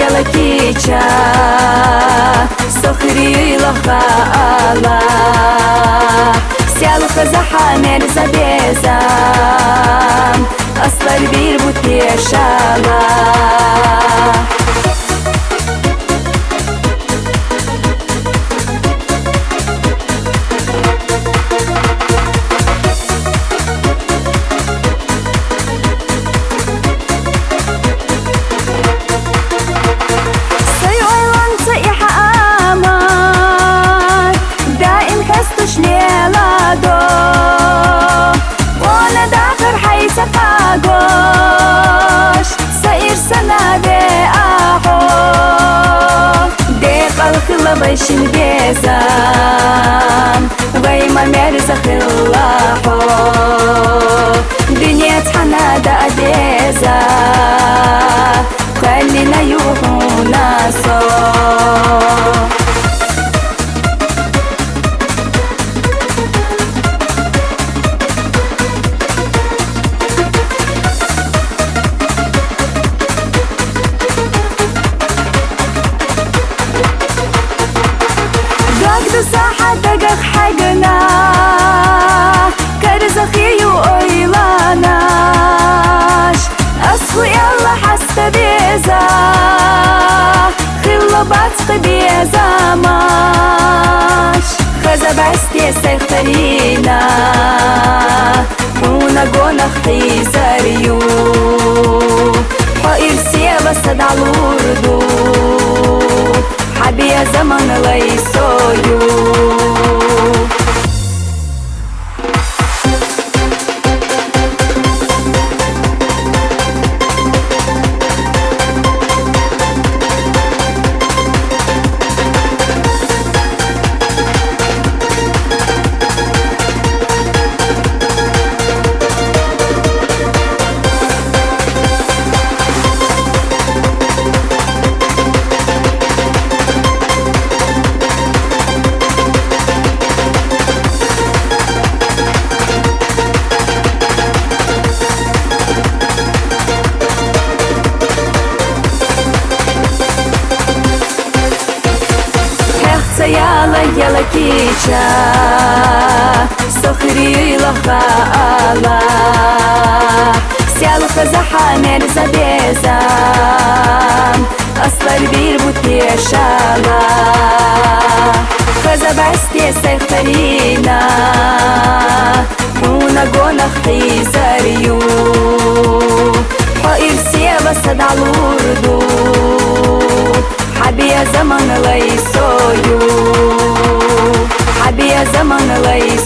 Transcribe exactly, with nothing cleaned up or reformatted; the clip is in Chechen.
Ялакича, сохрийлаха ала, сялхаза ханер забезам, аслар бир бутешала. Сай ойланца ихьа амар, даим хьестуш леладо. Вона дахар хьайца къагош, са ирсанаве ахьо. Декъал хила вайшин безам, вай ма мерза хила хьо. Дуьне цхьана да деза, кхаллина юхуна со. Даг ду сахьат дагах хьагана, карзахию ойланаш. Ас хӀу Алла хьаста беза, хилла бацкъи безамаш. Хаза басте сайхтарина, хӀуна гонах хизар ю. Хьо ирсева са далурду, хьабия заман лайсою. Хехца яла яла кича, сохрила хаала. Сялха захьа мерза безам, аслар бир бутешала. Хаза басте сайхтарина, хӀуна гонах хизар ю. Хьо ирсева са далурду, хьабия заман лайсою. Хьабия заман лайсою.